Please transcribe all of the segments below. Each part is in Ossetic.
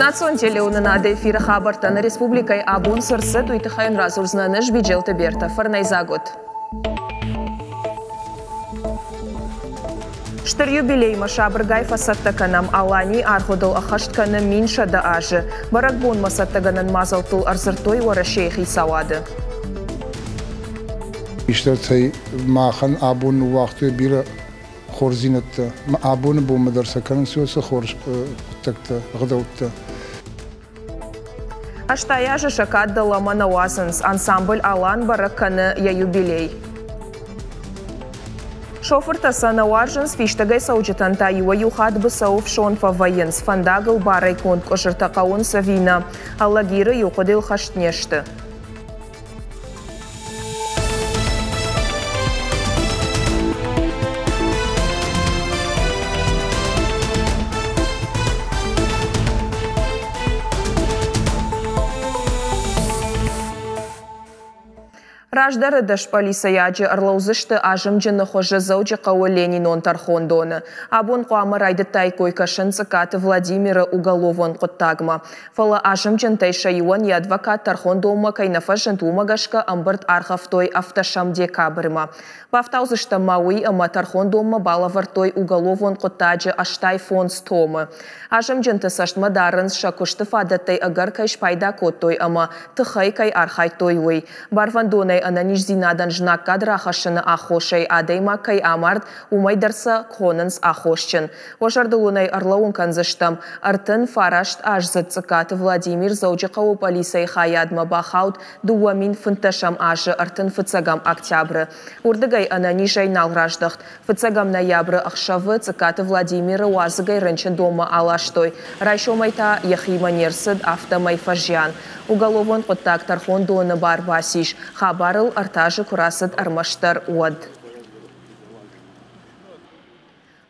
Национ телеуынынады эфиры хабӕрттӕ нӕ республикӕйы абон цы рцыд, уый тыххӕй уын радзурдзынӕн ӕз Биджелты Бертӕ. Фӕрнӕйдзаг ут! Стыр юбилеймӕ сабыргай фӕцӕттӕ кӕнӕм. Аланийы аргъуыдыл ӕххӕст кӕны 1100 азы. Бӕрӕгбонмӕ цӕттӕгӕнӕн мадзӕлттыл ӕрдзырдтой Уӕрӕсейы хицауады. Хистӕртӕй махӕн абон ныууагътой бирӕ хорздзинӕдтӕ. Абоны бонмӕ дӕр сӕ кӕнынц уыцы хорз хъуыддӕгтӕ, ӕгъдӕуттӕ. 80 азы сӕ кад дӕлӕмӕ нӕ уадзынц. Ансамбль «Алан» бӕрӕг кӕны йӕ юбилей. Шофыртӕ сӕ нӕ уарзынц, фистӕгӕй цӕуджытӕн та иуӕй-иу хатт быцӕуы фсон фӕвӕййынц, фӕндагыл барӕй конд къуызыртӕ хъӕуынц ӕви нӕ. Алагиры иу хъуыдыйыл хӕст не сты. Раздӕры 10 пъӕлицӕйаджы ӕрлӕудзысты азымджыны хуызы Дзӕуджыхъӕуы Ленинон тӕрхондоны. Абон хъуамӕ райдыдтаиккой кӕсын Цъыккаты Владимиры уголовон хъуыддагмӕ. Фӕлӕ азымджынтӕй сӕ иуӕн йӕ адвокат тӕрхондонмӕ кӕй нӕ фӕзынд, уымӕ гӕсгӕ ӕмбырд аргъӕвтой ӕвдӕсӕм декабрмӕ. Бафтаудзыстӕм ма уый, ӕмӕ тӕрхондонмӕ балӕвӕрдтой уголовон хъуыддаджы 85 томы. Азымджынты цӕстмӕ дарынц, сӕ куысты фадӕттӕй ӕгӕр кӕй спайда кодтой ӕмӕ тыхӕй кӕй архайдтой, уый. Барвӕндонӕй ӕнӕниздзинадӕн знаггад рахӕссыны аххосӕй адӕймаг кӕй амард, уымӕй дӕр сӕ хонынц аххосджын. Уӕ зӕрдыл уын ӕй ӕрлӕууын кӕндзыстӕм, 39-аздзыд Цъыккаты Владимир Дзӕуджыхъӕуы пъӕлицӕйы хайадмӕ бахауд 2015 азы 31 октябры. Уырдыгӕй ӕнӕнизӕй нал раздӕхт. Фыццӕгӕм ноябры ӕхсӕвы Цъыккаты Владимиры уадзыгӕй рынчындонмӕ аластой. Райсомӕй та йӕхимӕ не рцыд, афтӕмӕй фӕзиан. Уголовон хъуыддаг тӕрхондоны бар бацис, хабарыл 3 азы куы рацыд ӕрмӕстдӕр, уӕд.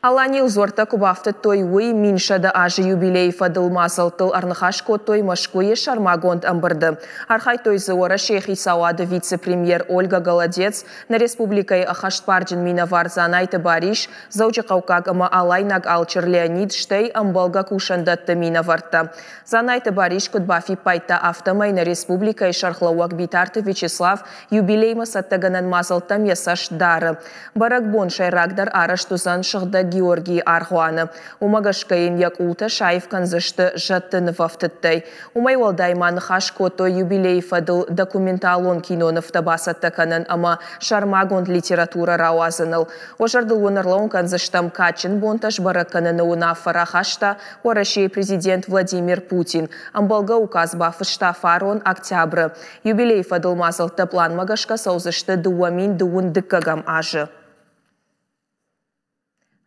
Аланийыл дзуӕрттӕ куы бафтыдтой, уый 1100 азы юбилейы фӕдыл мадзӕлттыл ӕрныхас кодтой Мӕскуыйы сӕрмагонд ӕмбырды. Архайдтой дзы Уӕрӕсейы хицауады вице-премьер Ольга Голодец, нӕ республикӕйы ӕххӕстбарджын минӕвар Дзанайты Барис, Дзӕуджыхъӕуккаг ӕмӕ алайнаг алчыр Леонид, стӕй ӕмбӕлгӕ кусӕндӕтты минӕвӕрттӕ. Дзанайты Барис куыд бафиппайдта, афтӕмӕй нӕ республикӕйы сӕргълӕууӕг Битарты Вячеслав юбилеймӕ цӕттӕгӕнӕн мадзӕлттӕм йӕ цӕст дары. Бӕрӕгбон сӕйрагдӕр арӕзт уыдзӕн Сыгъдӕг Георгийы аргъуаны. Уымӕ гӕсгӕ йын йӕ къултӕ саив кӕндзысты зӕдты нывӕфтыдтӕй. Уымӕй уӕлдай ма ныхас кодтой юбилейы фӕдыл документалон кинонывтӕ бацӕттӕ кӕнын ӕмӕ сӕрмагонд литературӕ рауадзыныл. Уӕ зӕрдыл уын ӕрлӕууын кӕндзыстӕм, кадджын бонтӕ сбӕрӕг кӕныны уынаффӕ рахаста Уӕрӕсейы президент Владимир Путин. Ӕмбӕлгӕ указ бафыста фарон октябры. Юбилейы фӕдыл мадзӕлттӕ пъланмӕ гӕсгӕ цӕудзысты 2021 азы.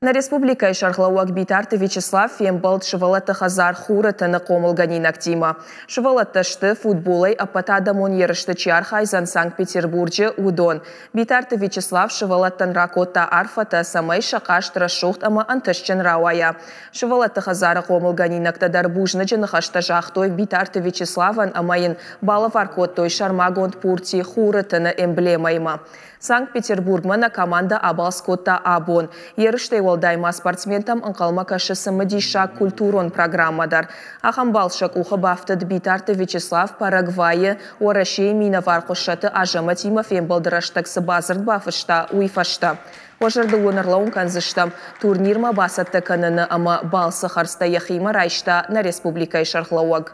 Нӕ республикӕйы сӕргълӕууӕг Битарты Вячеслав фембӕлд сывӕллӕтты хӕдзар Хуры тыны хъомылгӕнинӕгтимӕ. Сывӕллӕттӕ сты, футболӕй ӕппӕтадӕмон ерысты чи архайдзӕн Санкт-Петербурджы, уыдон. Битарты Вячеслав сывӕллӕттӕн ракодта арфӕтӕ, цӕмӕй сӕ хъазт рӕсугъд ӕмӕ ӕнтыстджын рауайа. Сывӕллӕтты хӕдзары хъомылгӕнинӕгтӕ дӕр бузныджы ныхӕстӕ загътой Битарты Вячеславӕн ӕмӕ йын балӕвар кодтой сӕрмагонд пурти Хуры тыны эмблемӕимӕ. Санкт-Петербургмӕ нӕ командӕ абалц кодта абон. Ерыстӕй уӕлдай ма спортсментӕм ӕнхъӕлмӕ кӕсы цымыдисаг культурон программӕ дӕр. Ахӕм балц сӕ къухы бафтыд Битарты Вячеслав Парагвайы Уӕрӕсейы минӕвар Хъуыссӕты Азӕмӕтимӕ фембӕлды рӕстӕг цы бадзырд бафыста, уый фӕстӕ. Уӕ зӕрдыл уын ӕрлӕууын кӕндзыстӕм, турнирмӕ бацӕттӕ кӕныны ӕмӕ балцы хӕрдзтӕ йӕхимӕ райста нӕ республикӕйы сӕргълӕууӕг.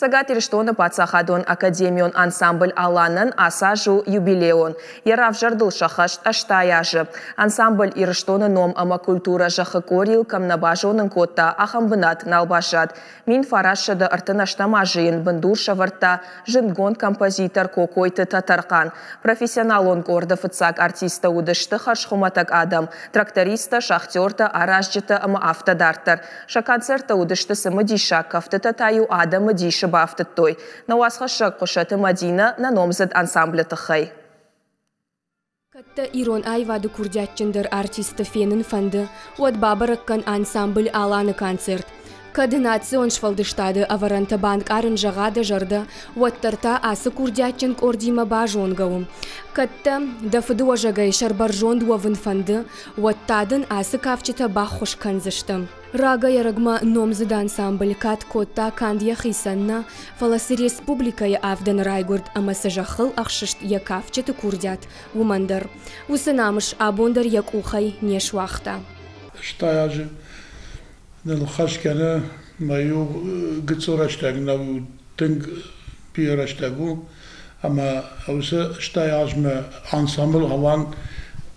Цӕгат Ирыстоны паддзахадон академион ансамбль «Алан»-ӕн ацы аз у юбилейон. Йӕ равзӕрдыл сӕххӕст 80 азы. Ансамбль Ирыстоны ном ӕмӕ культурӕ зӕххы къорийыл кӕм нӕ базонын кодта, ахӕм бынат нал баззад. 1938 азы йын бындур сӕвӕрдта зындгонд композитор Кокойты Тӕтӕрхъан. Профессионалон къорды фыццаг артисттӕ уыдысты хӕрзхуымӕтӕг адӕм, трактористтӕ, шахтертӕ, аразджытӕ ӕмӕ афтӕ дарддӕр. Сӕ концерттӕ уыдысты цымыдисаг, кӕфтытӕ та-иу адӕмы дисы бафтыдтой. Нӕ уацхӕссӕг Хъуысаты Мӕдинӕ нӕ номдзыд ансамблы тыххӕй. Кӕд дӕ ирон аивады курдиатджындӕр артистты фенын фӕнды, уӕд бабӕрӕг кӕн ансамбль «Алан»-ы концерт. Кӕд национ сфӕлдыстады ӕвӕрӕнтӕ банкъарын зӕгъа дӕ зӕрдӕ, уӕддӕр та ацы курдиатджын къордимӕ базонгӕ у. Кӕд дӕ дӕ фыдыуӕзӕгӕй сӕрбӕрзонд уӕвын фӕнды, уӕд та дын ацы кафджытӕ баххуыс кӕндзысты. Рагӕй-ӕрӕгмӕ номдзыд ансамбль кад кодта канд йӕхицӕн нӕ, фӕлӕ цы республикӕйы авдӕны райгуырд ӕмӕ цы зӕххыл ӕхсыст йӕ кафджыты курдиат, уымӕн дӕр. Уыцы намыс абон дӕр йӕ къухӕй не суагъта. 80 азы ныл хӕс кӕны, мӕ иу гыццыл рӕстӕг нӕу, тынг бирӕ рӕстӕг у, ӕмӕ уыцы 80 азмӕ ансамбль Алан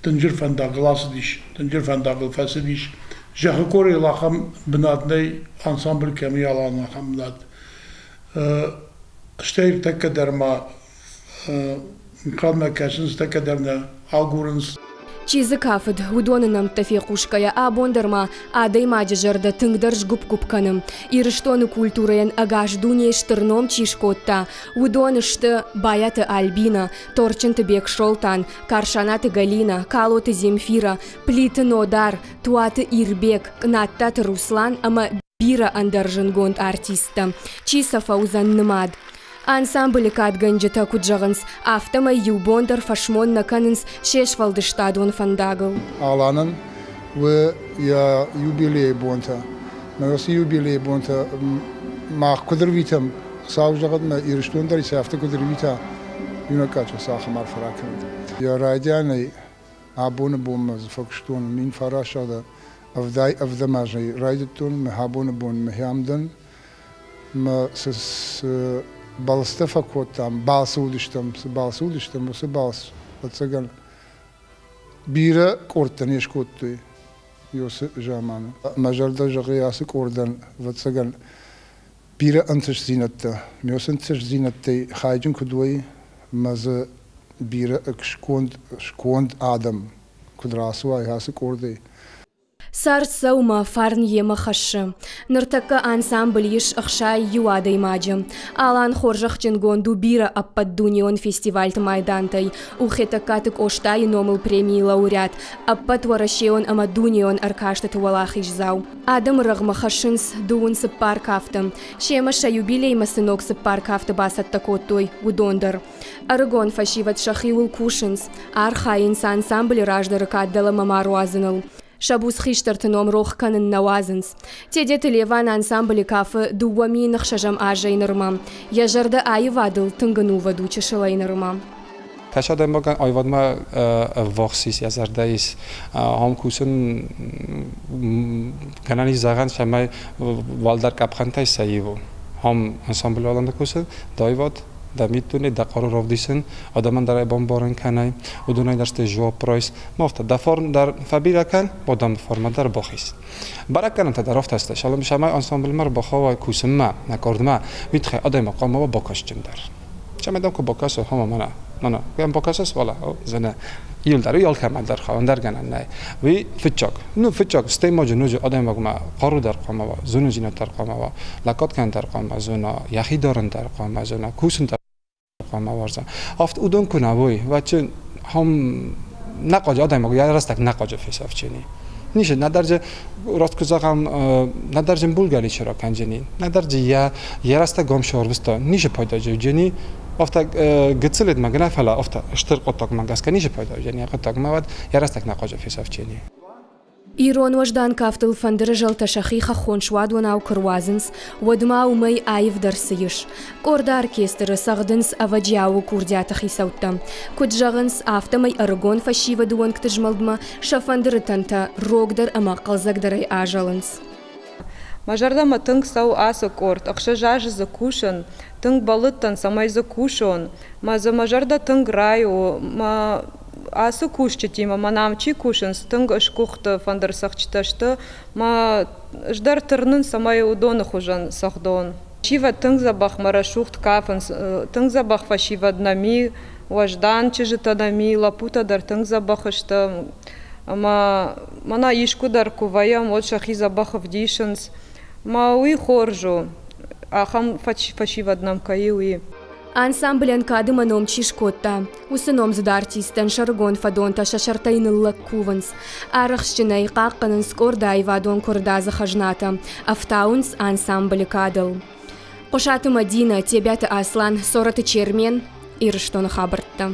дынджыр фӕндагыл ацыдис, дынджыр фӕндагыл фӕцыдис. Зӕххы къорийыл ахӕм бынат нӕй, ансамбль кӕм и, Алан ахӕм бынат. Стӕй ӕртӕккӕ дӕр ма ӕнхъӕлмӕ кӕсынц, тӕккӕ дӕр нӕ агурынц. Чи дзы кафыд, уыдоны нӕмттӕ фехъусгӕйӕ абон дӕр ма адӕймаджы зӕрдӕ тынгдӕр сгуыпп-гуыпп кӕны. Ирыстоны культурӕйӕн ӕгас дунейы стыр ном чи скодта, уыдон сты Байаты Альбинӕ, Торчынты Бексолтан, Карсанаты Галинӕ, Калоты Земфирӕ, Плиты Нодар, Туаты Ирбег, Кънаттаты Руслан ӕмӕ бирӕ ӕндӕр зындгонд артисттӕ. Чи сӕ фӕуыдзӕн нымад? Ансамблы кадгӕнджытӕ куыд зӕгъынц, афтӕмӕй иу бон дӕр фӕсмон нӕ кӕнынц се сфӕлдыстадон фӕндагыл. Аланӕн у йӕ юбилейы бонтӕ. Мӕ уыцы юбилейы бонтӕ мах куыд ӕрвитӕм, Хуыцау зӕгъӕд, мӕ Ирыстон дӕр сӕ афтӕ куыд ӕрвита, иунӕг кадджын сӕ ахӕм арфӕ ракӕнӕд. Йӕ райдианӕй абоны бонмӕ дзы фӕкуыстон 1977 азӕй райдыдтон, мӕ абоны бонмӕ ам дӕн. Мӕ цы балцтӕ фӕкодтам, балцы уыдыстӕм, цы балцы уыдыстӕм, уыцы балц, ӕцӕгӕн, бирӕ къордтӕ не скодтой уыцы заманы. Мӕ зӕрдӕ зӕгъы ацы къордӕн, ӕвӕццӕгӕн, бирӕ ӕнтыстдзинӕдтӕ. Ме уыцы ӕнтыстдзинӕдтӕй хайджын куыд уой, мӕ дзы бирӕ сконд адӕм куыд рацӕуай ацы къордӕй. Цард цӕуы фарн йемӕ хӕссы. Ныртӕккӕ ансамбль ис 61 адӕймаджы. Алан хорзӕхджынгонд у бирӕ ӕппӕтдунеон фестивальты майдантӕй. У Хетӕгкаты Къостайы номыл премийы лауреат, ӕппӕтуӕрӕсейон ӕмӕ дунеон ӕркастыты уӕлахиздзау. Адӕмы рӕгъмӕ хӕссынц 24 кафты. Семӕ сӕ юбилеймӕ цы ног 4 кафты бацӕттӕ кодтой, уыдон дӕр. Ӕрыгон фӕсивӕд сӕхиуыл кусынц, архайынц ансамблы раздӕры кад дӕлӕмӕ ма руадзыныл. Сӕ буц хистӕрты ном рох кӕнын нӕ уадзынц. Тедеты Леван ансамблы кафы 2006 азӕй нырмӕ. Йӕ зӕрдӕ аивадыл тынг ӕнувыд у чысылӕй нырмӕ. Кӕс адӕймагӕн аивадмӕ ӕввахс ис, йӕ зӕрдӕ ис. Ам кусын гӕнӕн ис зӕгъӕн, цӕмӕй уӕлдӕр къӕпхӕнтӕй сӕ ивы. Ам ансамблы аланы кусын, дӕ аивад, дӕ миддуне, дӕ хъару равдисын, адӕмӕн дӕр ӕй бамбарын кӕнай, уыдонӕй дӕр стӕй жуапп райс. Ма афтӕ, дӕ фарн дӕр фӕбирӕ кӕн, адӕмы фарнмӕ дӕр бахиз. Бӕрӕггӕнӕнтӕ дӕр афтӕ сты, цӕмӕй ансамблмӕ ӕрбахауай кусынмӕ, нӕ къордмӕ, уый тыххӕй адӕймаг хъуамӕ уа бакастджындӕр. Цӕмӕй дӕм куы бакӕса, хъуамӕ мӕнӕ, мӕнӕ, куы йӕм бакӕсыс, уӕлӕ, зыны. Иуылдӕр, уый алкӕмӕн дӕр хауы, ӕндӕр гӕнӕн нӕй. Уый фыццаг. Ну, фыццаг, стӕй ма ноджы адӕймагмӕ хъару дӕр хъуамӕ уа, зонындзинад дӕр хъуамӕ уа, лӕггад кӕнын дӕр хъуамӕ зона, йӕхи дарын дӕр хъуамӕ зона, кусын дӕр хъуамӕ уарза. Афтӕ уыдон куы нӕ уой, уӕд хъом нӕ хъуаджы адӕймаг йӕ рӕстӕг нӕ хъуаджы фесӕфджени. Ницы, нӕдӕр дзы, раст куы зӕгъӕм, нӕдӕр дзы мбулгӕ ничи ракӕндзӕни, нӕдӕр дзы йӕ йӕ рӕстӕг гом сӕрвыста, ницы пайда дзы уыдзӕни. Афтӕ гыццыл мӕ нӕ, фӕлӕ афтӕ стыр хъуыддагмӕ гӕсгӕ ницы пайда уыдзӕни, хъуыддагмӕ уӕд йӕ рӕстӕг нӕ хъуаджы фесӕфджени. Ирон уӕздан кафтыл фӕндыры зӕлтӕ сӕхи хӕххон суадонау куы руадзынц, уӕд ма уымӕй аивдӕр цы ис. Къорды оркестры цӕгъдынц ӕвӕджиауы курдиаты хицӕуттӕ. Куыд зӕгъынц, афтӕмӕй ӕрыгон фӕсивӕды уӕнгты змӕлдмӕ сӕ фӕндыры тӕнтӕ рогдӕр ӕмӕ хъӕлдзӕгдӕрӕй азӕлынц. Мӕ зӕрдӕмӕ тынг цӕуы ацы къорд, 6 азы дзы кусын, тынг бӕллыдтӕн, цӕмӕй дзы кусон. Мӕ дзы мӕ зӕрдӕ тынг райы у, мӕ ацы кусджытимӕ мӕ нӕм чи кусынц, тынг сгуыхты фӕндырцӕгъдджытӕ сты. Мӕ ӕз дӕр тырнын, цӕмӕй уыдоны хуызӕн цӕгъдон. Фӕсивӕд тынг дзӕбӕх мӕ рӕсугъд кафынц, тынг дзӕбӕх фӕсивӕд нӕм и, уӕздан чызджытӕ нӕм и, лӕппутӕ дӕр тынг дзӕбӕх сты. Ӕмӕ мӕнӕ искуы дӕр куы вӕййӕм, уӕд сӕхи дзӕбӕх ӕвдисынц. Мӕ уый хорз у, ахӕм фӕсивӕд нӕм кӕй и, уый. Ансамблӕн кады ма ном чи скодта, уыцы номдзыд артисттӕн сӕрыгон фӕдонтӕ сӕ сӕртӕй ныллӕг кувынц. Арӕхстджынӕй хъахъхъӕнынц къорды аивадон куырдадзы хӕзнатӕ, ӕфтауынц ансамблы кадыл. Хъуысаты Мӕдинӕ, Тебиаты Аслан, Цорӕты Чермен, Ирыстоны хабӕрттӕ.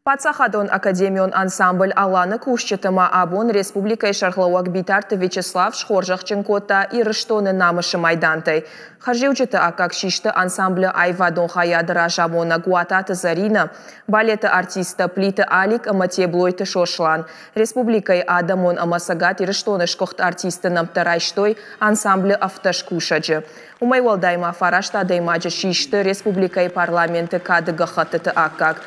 Паддзахадон академион ансамбль «Алан-ы» кусджыты ма абон республикӕйы сӕргълӕууӕг Битарты Вячеслав схорзӕхджын кодта Ирыстоны намысы майдантӕй. Хӕрзиуджыты аккаг систы ансамблы аивадон хайады разамонӕг Уататы Зӕринӕ, балеты артисттӕ Плиты Алик ӕмӕ Теблойты Сослан. Республикӕйы адӕмон ӕмӕ Цӕгат Ирыстоны сгуыхт артистты нӕмттӕ райстой ансамблы 17 кусӕджы. Уымӕй уӕлдай ма 9 адӕймаджы систы республикӕйы парламенты кады гӕххӕттыты аккаг.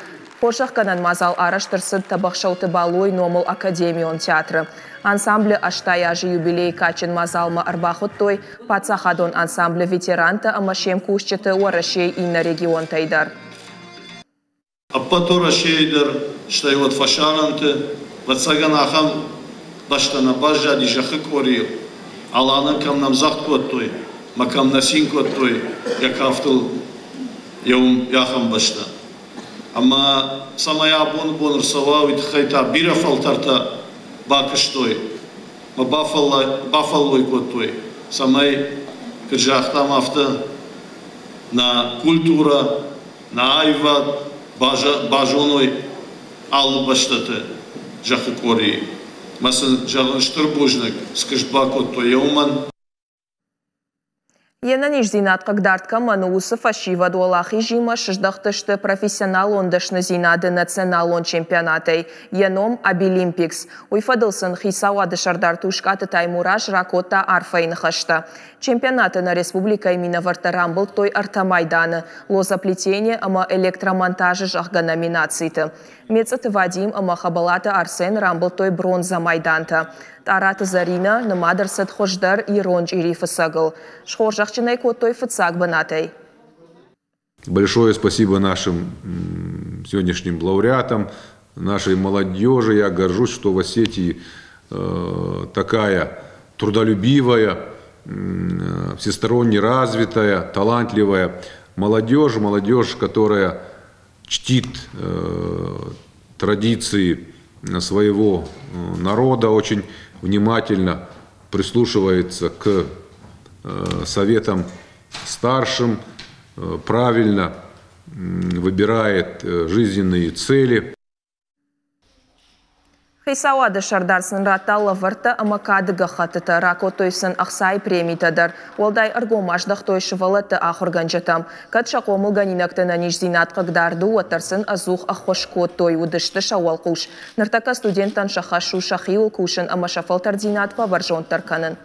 Хорзӕхгӕнӕн мадзал арӕзт ӕрцыд Тӕбӕхсӕуты Балойы номыл академион театры. Ансамблы 80 азы юбилейы кадджын мадзалмӕ ӕрбахуыдтой паддзахадон ансамблы ветерантӕ ӕмӕ се мкусджыты Уӕрӕсейы иннӕ регионтӕй дӕр. Ӕппӕт Уӕрӕсейы дӕр, стӕй уӕд фӕсарӕнты, ӕвӕццӕгӕн, ахӕм бӕстӕ нӕ баззади зӕххы къорийыл, Аланӕн кӕм нӕмдзӕгъд кодтой мӕ кӕм нӕ цин кодтой йӕ кафтыл, йӕ уым ахӕм бӕстӕ. Ӕмӕ цӕмӕй абоны бон ӕрцӕуа, уый тыххӕй та бирӕ фӕлтӕртӕ бакуыстой мӕ бафӕллой кодтой, цӕмӕй, куыд загътам, афтӕ нӕ культурӕ, нӕ аивад базоной алы бӕстӕты зӕххы къорийы. Мӕ сын зӕгъын стыр бузныг, скуыст бакодтой уымӕн. Йе нӕниздзинад хъыгдард кӕмӕн у, уыцы фӕсивӕд уӕлахизимӕ сыздӕхтысты профессионалон дӕсныдзинады националон чемпионатӕй. Йӕ ном Абилимпикс. Уый фӕдыл сын хицауады сӕрдар Тускъаты Таймураз ракодта арфӕйы ныхӕстӕ. Чемпионаты нӕ республикӕйы минӕвӕрттӕ рамбылдтой 3 майданы лозоплетение ӕмӕ электромонтажы зӕгъгӕ номинациты. Мецъыты Вадим ӕмӕ Хӕбӕлаты Арсен рамбылдтой бронзӕ майдантӕ. Тъараты Зӕринӕ нымад ӕрцыд хуыздӕр ирон чъирифыцӕгыл. Схорзӕхджын ӕй кодтой фыццаг бынатӕй. Большое спасибо нашим сегодняшним лауреатам, нашей молодежи. Я горжусь, что в Осетии такая трудолюбивая, всесторонне развитая, талантливая молодежь, молодежь, которая чтит традиции своего народа, очень внимательно прислушивается к советам старшим, правильно выбирает жизненные цели. Хицауады сӕрдар сын радта лӕвӕрттӕ ӕмӕ кады гӕххӕттытӕ, ракодтой сын ӕхцайы премитӕ дӕр. Уӕлдай ӕргом аздӕхтой сывӕллӕтты ахуыргӕнджытӕм. Кӕд сӕ хъомылгӕнинӕгты ӕнӕниздзинад хъыгдард у, уӕддӕр сын ӕдзух ӕххуыс кодтой, уыдысты сӕ уӕлхъус. Ныртӕккӕ студенттӕн сӕ хӕс у сӕхиуыл кусын ӕмӕ сӕ фӕлтӕрддзинад фӕбӕрзонддӕр кӕнын.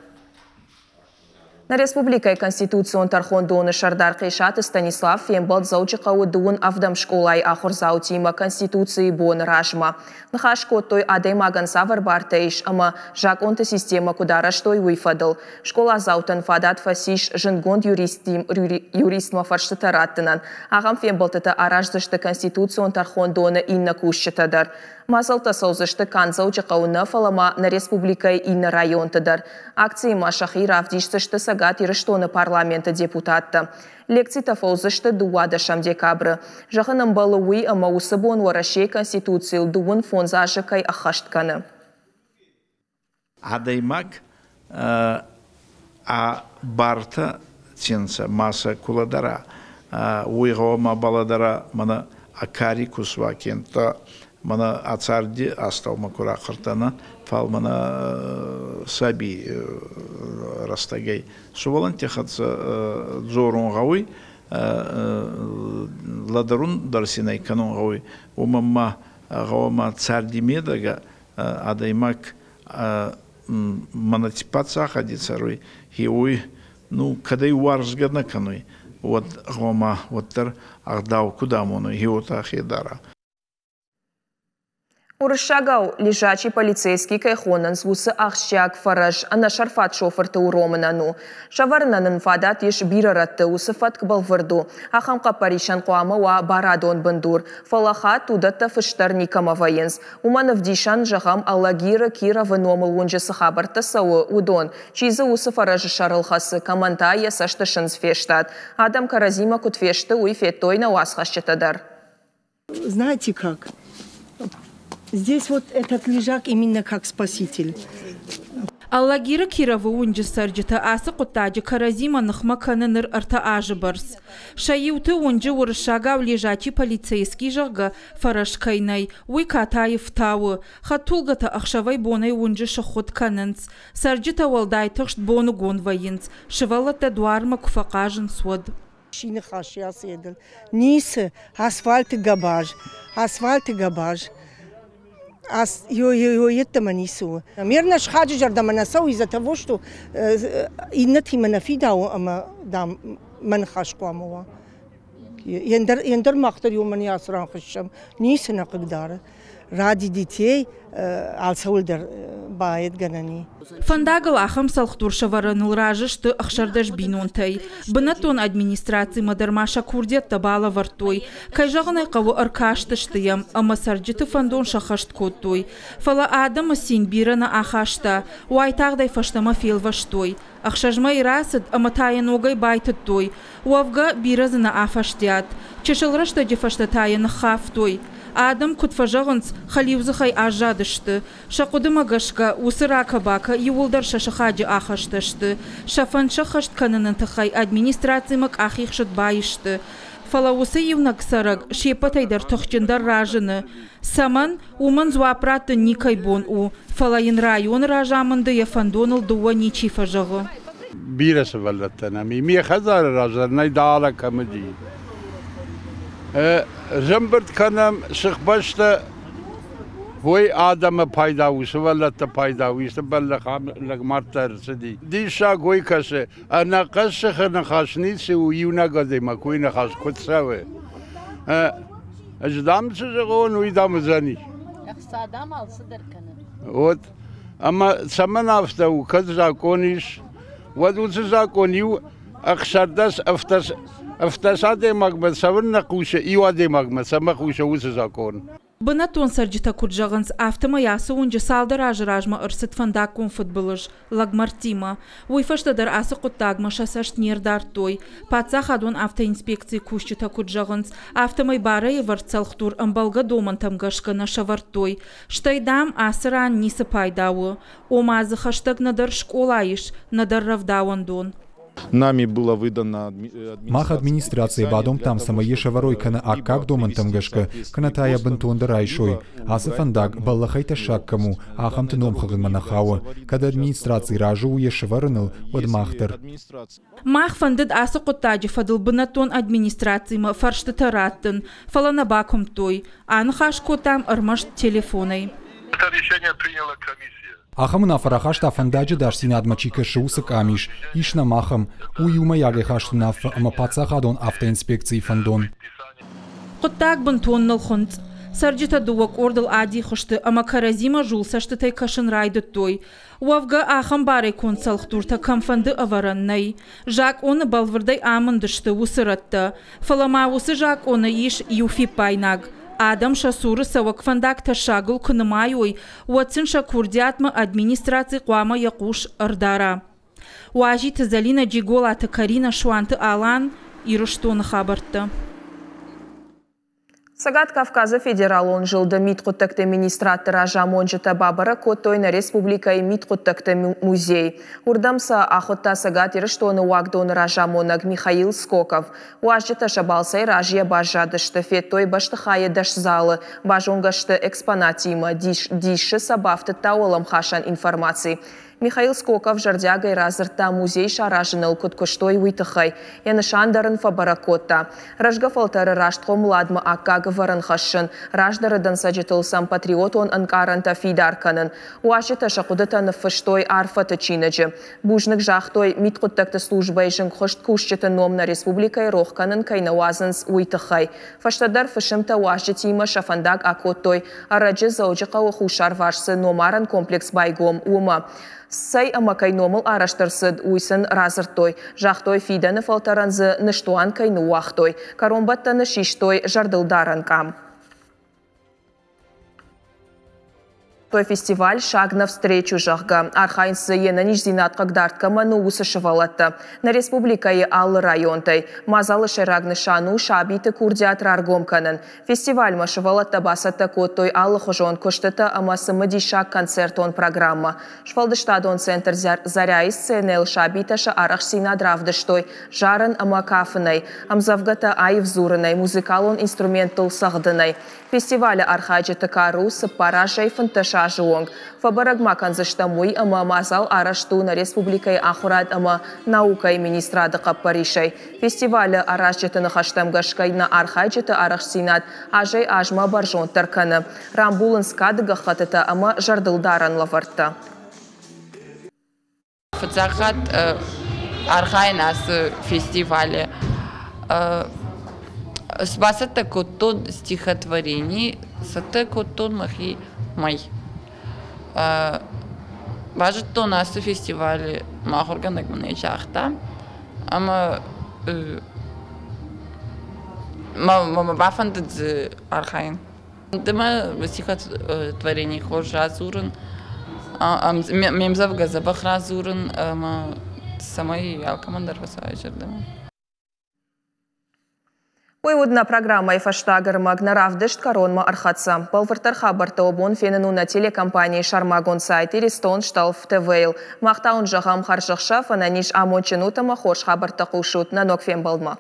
Нӕ республикӕйы Конституцион тӕрхондоны сӕрдар Хъесаты Станислав фембӕлд Дзӕуджыхъӕуы 17-ӕм скъолайы ахуырдзаутимӕ Конституцийы боны размӕ. Ныхас кодтой, адӕймагӕн цавӕр бартӕ ис ӕмӕ закъонты системӕ куыд арӕзтой, уый фӕдыл. Скъоладзаутӕн фадат фӕцис зындгонд юристмӕ фӕрстытӕ раттынӕн. Ахӕм фембӕлдтытӕ араздзысты Конституцион тӕрхондоны иннӕ кусджытӕ дӕр. Мадзӕлттӕ цӕудзысты канд Дзӕуджыхъӕуы нӕ, фӕлӕ ма нӕ республикӕйы иннӕ районты дӕр. Акцийы ма сӕхи равдисдзысты Цӕгат Ирыстоны парламенты депутаттӕ. Лекцитӕ фӕуыдзысты 12 декабры. Зӕгъын ӕмбӕлы уый, ӕмӕ уыцы бон Уӕрӕсейы Конституцийыл 25 азы кӕй ӕххӕст кӕны. Адӕймаг ӕ бартӕ ци нцӕ, ма сӕ ку лӕдӕра, уой гъӕуама балӕдӕра мӕнӕ ӕ кари ку суа, кенӕдта мӕнӕ ӕ царди астӕумӕ ку рахъӕрта, нӕ, фал мӕнӕ сабий рӕстӕгӕй сувӕллӕнтти хӕццӕ дзорун гъӕуй, лӕдӕрун дӕр син ӕй кӕнун гъӕуй, уомӕн ма гъӕуама царди медӕгӕ адӕймаг мӕнӕ ци паддзахади цӕруй, уой ну, кӕд ӕй уарзгӕ нӕ кӕнуй, уӕд гъома уӕддӕр ӕгъдау куд амонуй, уотӕ ӕхе дара. Уырыссагау лежачий полицейский кӕй хонынц, уыцы ахсджиаг фӕрӕз ӕнӕсӕрфат шофырты уромынӕн у. Сӕвӕрынӕн ын фадат ис бирӕ рӕтты, уыцы фӕтк бӕлвырд у. Ахӕм хъӕппӕрисӕн хъуамӕ уа барадон бындур. Фӕлӕ хатт уыдӕттӕ фыст дӕр никӕмӕ вӕййынц. Уымӕн ӕвдисӕн, зӕгъӕм, Алагиры, Кировы номыл уынджы цы хабӕрттӕ цӕуы, уыдон. Чи дзы уыцы фӕрӕзы сӕрыл хӕцы, кӕмӕн та йӕ цӕсты сындз фестад. Адӕм кӕрӕдзимӕ куыд фесты, уый федтой нӕ уацхӕсджытӕ дӕр. Знаете как? Здесь вот этот лежак именно как спаситель. Алагиры Кировы уынджы цӕрджытӕ ацы хъуыддаджы кӕрӕдзимӕ ныхмӕ кӕны ныр ӕртӕ азы бӕрц. Сӕ иуты уынджы уырыссагау лежачий полицейский, зӕгъгӕ, фӕрӕз кӕй нӕй, уый катайы фтауы. Хӕдтулгӕтӕ ӕхсӕвӕй-бонӕй уынджы сыххуытт кӕнынц. Цӕрджытӕ уӕлдай тыхст боныгон вӕййынц, сывӕллӕттӕ дуармӕ куы фӕхъазынц, уӕд. Чи ныхас ацы едыл? Ницы. Асфальты гӕбаз. Асфальты гӕбаз. Йеддӕмӕ ницы у. Ме рнӕ схаджы зӕрдӕмӕ нӕ цӕуы из-за того, что иннӕтимӕ нӕ фидауы ӕмӕ, дам, мӕ ныхас хъуамӕ уа. Ендӕр мах дӕр уымӕн ацы ран хуыссӕм. Ницы нӕ хъыгдары. Ради детей алцӕуыл дӕр баедгӕнӕн и. Фӕндагыл ахӕм цӕлхдур сӕвӕрыныл разы сты 16 бинонтӕй. Бынӕттон администрацимӕ дӕр ма сӕ курдиӕттӕ балӕвӕрдтой. Кӕй зӕгъын ӕй хъӕуы, ӕркастысты йӕм ӕмӕ цӕрджыты фӕндон сӕххӕст кодтой. Фӕлӕ адӕмы цин бирӕ нӕ ахаста, уайтагъд ӕй фӕстӕмӕ фелвӕстой. Ӕхсӕз мӕйы рацыд ӕмӕ та йӕ ногӕй байтыдтой. Уӕвгӕ, бирӕ дзы нӕ афӕстиат. Чысыл рӕстӕджы фӕстӕ та йӕ ныххафтой. Адӕм, куыд фӕзӕгъынц, хӕлиудзыхӕй аззадысты. Сӕ хъуыдымӕ гӕсгӕ, уыцы ракӕ-бакӕ иууылдӕр сӕ сыхаджы ахӕстӕ сты. Сӕ фӕнд сӕххӕст кӕныны тыххӕй администрацимӕ къахихсыд баисты. Фӕлӕ уыцы иунӕг цӕрӕг се ппӕтӕй дӕр тыхджындӕр разыны. Цӕмӕн, уымӕн дзуапп раттын никӕй бон у, фӕлӕ йын районы разамынды йӕ фӕндоныл дыууӕ ничи фӕзӕгъы. Бирӕ сывӕллӕттӕ нӕм и. Ме хӕдзары раз нӕй далӕ кӕм уыди. Зӕмбырд кӕнӕм сыхбӕстӕ уый адӕмы пайда у, сывӕллӕтты пайда у, исты бӕллӕх лӕгмӕрдтӕ ӕрцыди. Диссаг уый кӕсы, ӕнӕхъӕн сыхы ныхас ницы у, иунӕг адӕймаг уый ныхас куыд цӕуы. Ӕз дам цы зӕгъон, уый дам уыдзӕни. Ӕхца дам алцыдӕр кӕны. Вот. Ӕмӕ цӕмӕн афтӕ у, кӕд закъон ис, уӕд уыцы закъон иу 16 ӕвддӕс адӕймагмӕ цӕуын нӕ хъусы, иу адӕймагмӕ цӕмӕ хъусы уыцы закъон. Бынӕттон цӕрджытӕ куыд зӕгъынц, афтӕмӕй ацы уынджы цалдӕр азы размӕ ӕрцыд фӕндаггон фыдбылыз лӕгмӕрдтимӕ. Уый фӕстӕ дӕр ацы хъуыддагмӕ сӕ цӕст не рдардтой. Паддзахадон автоинспекцийы кусджытӕ куыд зӕгъынц, афтӕмӕй барӕй ӕвӕрд цӕлхдур ӕмбӕлгӕ домӕнтӕм гӕсгӕ нӕ сӕвӕрдтой. Стӕй, дам, ацы ран ницы пайда у. Ома дзы хӕстӕг нӕдӕр скъола ис, нӕдӕр рӕвдауӕндон. Нами было выдано Мах администрацийӕ бадомдтам, цӕмӕй йӕ сӕвӕрой кӕнӕ аккаг домӕнтӕм гӕсгӕ, кӕнӕ та йӕ бынтондӕр айсой. Ацы фӕндаг, бӕллӕхӕй тӕссаг кӕм у, ахӕмты номхыгъдмӕ нӕ хауы. Кӕд администраци разы у йӕ сӕвӕрыныл, уӕд мах дӕр. Мах фӕндыд ацы хъуыддаджы фӕдыл бынӕттон администрацимӕ фӕрстытӕ раттын, фӕлӕ нӕ бакуымдтой. Аныхас кодтам ӕрмӕст телефонӕй. Это решение приняла комиссия. Ахӕм уынаффӕ рахаста фӕндаджы ӕдасдзинадмӕ чи кӕсы, уыцы къамис. Ис нӕм ахӕм. У иумӕйагӕй хаст уынаффӕ ӕмӕ паддзахадон автоинспекцийы фӕндон. Хъуыддаг бынтон нылхынцъ. Цӕрджытӕ дыууӕ къордыл адих сты ӕмӕ кӕрӕдзимӕ зул цӕстытӕй кӕсын райдыдтой. Уӕвгӕ, ахӕм барӕй конд цӕлхдуртӕ кӕмфӕнды ӕвӕрӕн нӕй. Закъоны бӕлвырдӕй амынд сты уыцы рӕттӕ. Фӕлӕ ма уыцы закъоны ис иу фиппаинаг. Адӕм сӕ цуры цӕуӕг фӕндаг тӕссагыл куы нымайой, уӕд сын сӕ курдиатмӕ администраци хъуамӕ йӕ хъус ӕрдара. Уазиты Зӕлинӕ, Джиголаты Каринӕ, Суанты Алан, Ирыстоны хабӕрттӕ. Цӕгат Кавказы федералон зылды мидхъуыддӕгты министрадты разамонджытӕ бабӕрӕг кодтой нӕ республикӕйы мидхъуыддӕгты музей. Уырдӕм сӕ ахуыдта Цӕгат Ирыстоны уагдоны разамонӕг Михаил Скоков. Уазджытӕ сӕ балцӕй разыйӕ баззадысты, федтой бӕстыхайы дӕсзалы, базонгӕ сты экспонаттимӕ, дисы сӕ бафтыдта уӕлӕмхасӕн информаци. Михаил Скоков зӕрдиагӕй радзырдта, музей саразыныл куыд куыстой, уый тыххӕй. Йӕ нысан дӕр ын фӕбӕрӕг кодта. Рӕзгӕ фӕлтӕры раст хъомыладмӕ аккаг ӕвӕрӕн хӕссын, раздӕры дӕнцӕджытыл сӕм патриотон ӕнкъарӕнтӕ фидар кӕнын. Уазджытӕ сӕ хъуыдытӕ ныффыстой арфӕты чиныджы. Бузныг загътой, мидхъуыддӕгты службӕйы зынгхуыст кусджыты ном нӕ республикӕйы рох кӕнын кӕй нӕ уадзынц, уый тыххӕй. Фӕстӕдӕр фысымтӕ уазджытимӕ сӕ фӕндаг акодтой, ӕрӕджы Дзӕуджыхъӕуы хуссарварс цы номарӕн комплекс байгом, уымӕ. Цӕй ӕмӕ кӕй номыл арӕзт ӕрцыд, уый сын радзырдтой. Загътой, фидӕны фӕлтӕрӕн дзы ныстуан кӕй ныууагътой. Кӕронбӕттӕны систой зӕрдылдарӕн къам. Той фестиваль «Шаг навстречу», зӕгъгӕ, архайынц дзы йе нӕниздзинад хъыгдард кӕмӕн у, уыцы сывӕллӕттӕ. Нӕ республикӕйы алы районтӕй. Мадзалы сӕйраг нысан у сабиты курдиат раргом кӕнын. Фестивальмӕ сывӕллӕттӕ бацӕттӕ кодтой алыхуызон куыстытӕ ӕмӕ цымыдисаг концертон программӕ. Сфӕлдыстадон центр «Заря-йы сценӕйыл сабитӕ сӕ арӕхстдзинад равдыстой зарын ӕмӕ кафынӕй, ӕмдзӕвгӕтӕ аив дзурынӕй, музыкалон инструменттыл цӕгъдынӕй. Фестивалы архайджыты кар у 4 азӕй 15 азы онг. Фӕбӕрӕг ма кӕндзыстӕм уый, ӕмӕ мадзал арӕзт у нӕ республикӕйы ахуырад ӕмӕ наукӕйы министрады хъӕппӕрисӕй. Фестивалы аразджыты ныхӕстӕм гӕсгӕ нӕ архайджыты арӕхстдзинад азӕй-азмӕ бӕрзонддӕр кӕны. Рамбулынц кады гӕххӕттытӕ ӕмӕ зӕрдылдарӕн лӕвӕрттӕ. Фыццаг хатт архайын ацы фестивалы. Бацӕттӕ кодтон стихотворени, цӕттӕ кодтон мӕхи мӕй. Базыдтон ацы фестивалы, мӕ ахуыргӕнӕг мын ӕй загъта, ӕмӕ мӕ бафӕндыд дзы архайын. Ды мӕ стихотворени хорз радзурын, ме мдзӕвгӕ дзӕбӕх радзурын ӕмӕ цӕмӕй алкӕмӕн дӕр фӕцӕуа зӕрдӕмӕ. Уый уыд нӕ программӕйы фӕстаг ӕрмӕг. Нӕ равдыст кӕронмӕ ӕрхӕццӕ. Бӕлвырддӕр хабӕрттӕ уӕ бон фенын у нӕ телекомпанийы сӕрмагонд сайт Иристон Стъӕлф ТВ-йыл. Мах та уын зӕгъӕм хӕрзӕхсӕв, ӕнӕниз, амондджын ут ӕмӕ хорз хабӕрттӕ хъусут. Нӕ ног фембӕлдмӕ.